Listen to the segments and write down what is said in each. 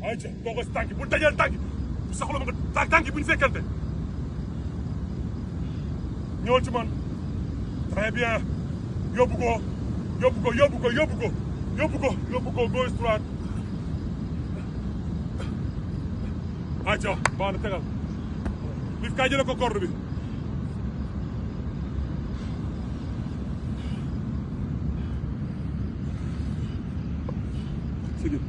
ayca toogal si tànk bu dajeel tànk bu soxla ma nga tànk bu ñu fekkante ñëwal ci man très bien yóbbu ko gauche droite ayca baax na tegal Liif kaay jëlee ko corde bi sigil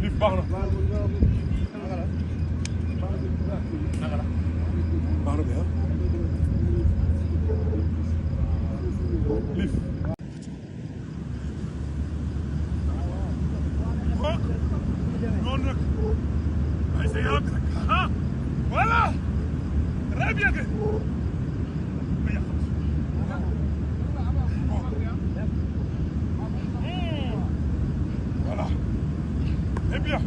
Liif baax na baax na bi Liif noonu nag ay sa yaram bi nag voilà très bien que voilà très bien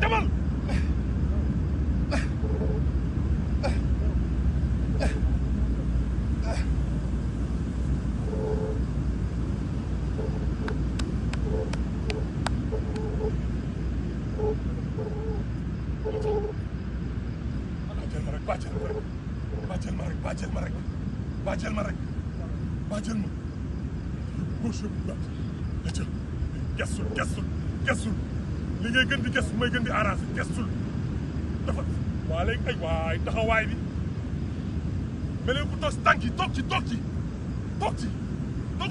demal bàcceel ma rek gauche gestul li ngay gën di gestu may gën di arrangé gestul dafa waa léegi ay waay taxawaay bi mel ni ku toog si tànk yi toog ci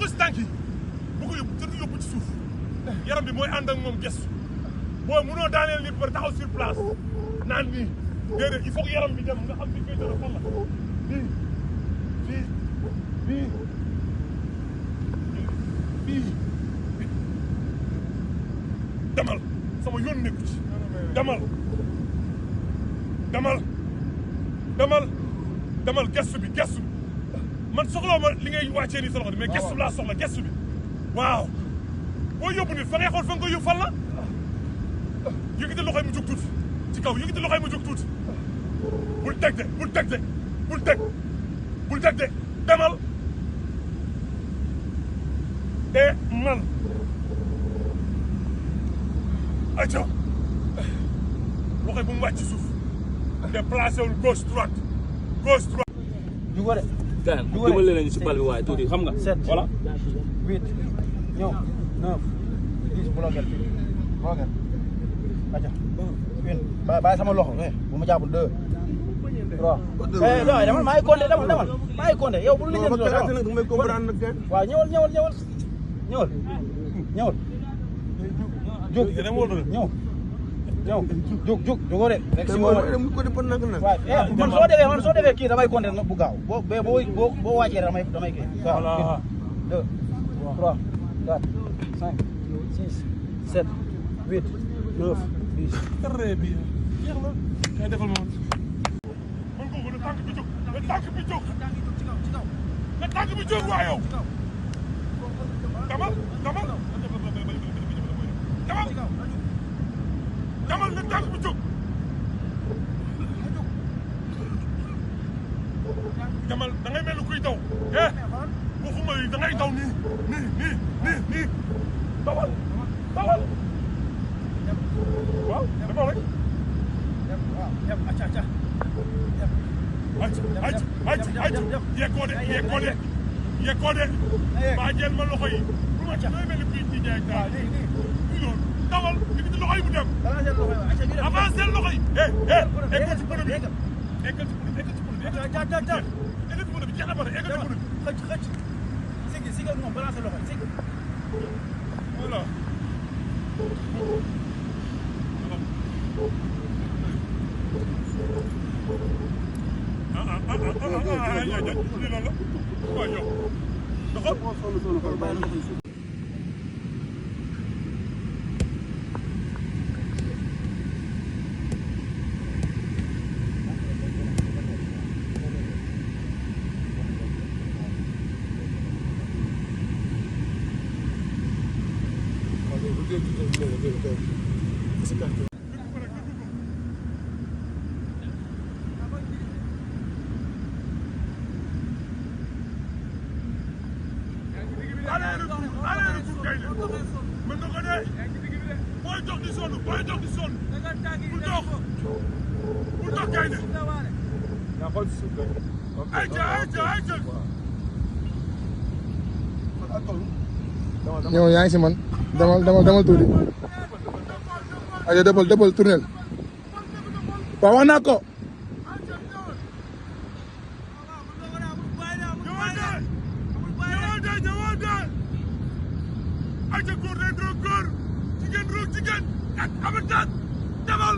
si tànk yi bu ko yóbbu jënd yóbbu ci suuf yaram bi mooy ànd ak moom gestu booy mënoo daaneel nit ba taxaw sur place naan nii déedéet il faut que yaram bi dem nga xam ni koy dara fan la bii demal sama yoon nekku ci demal gestu bi man soxla ma li ngay wàccee nii sa loxo mais gestu laa soxla gestu bi waaw boo yóbbu nit fa ngay xool fa nga koy yóbbu fan la yëkkati loxoy mu jóg tuuti ci kaw yëkkati loxoy mu jóg tuuti bul teg de demal ayca loxoy bu mu wàcc ci suuf déplacé wul gauche droite jugo de gaan dimbali leen si bal bi waaye tuuti xam nga 7 voilà 8 ñëw 9 10 bloqué ayca une bàyyi sama loxo bu ma jàppul 2 3 demal maa ngi compté demal maa ngi compté yow bu lu lijjanti waaw ñëwal jóg jógoo de rek si waaw man soo defee kii damay compté bu gaaw boo wàccee damay kii waaw 1 2 3 4 5 6 7 8 9 10 très bien jeex na kay defal ma man ko na tànk bi jóg waa yow demal na tànk bi jóg demal da ngay mel ni kuy daw waxuma yi da ngay daw nii dawal waaw demal rek. yeggoo de baa jël ma loxo yi bu ma nooy mel ni kuy ci jaay taal loolu dawal li ci loxo yi mu dem avancé loxo yi eggal ci pono bi eggal ci pono bi jeex na ba eggal ci pono bi xëcc sigi moom balancé loxo yi sigi voilà mën nga ko de booy dox di sonn bul dox gaynde ayca ñëw yaa ngi si man demal tuuti aja débal tournel waaw wax naa ko ayca góor day droog góor jigéen droog jigéen ak abataan demal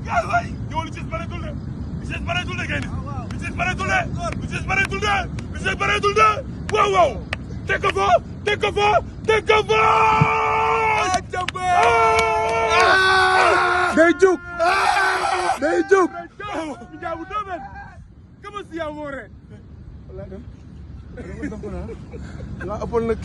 gaay waay ñëwal li ci bareetul de gaynde li ci bareetul de waaw teg ko fa day jug njaabu doomen kama si yaa woore la ëppal nag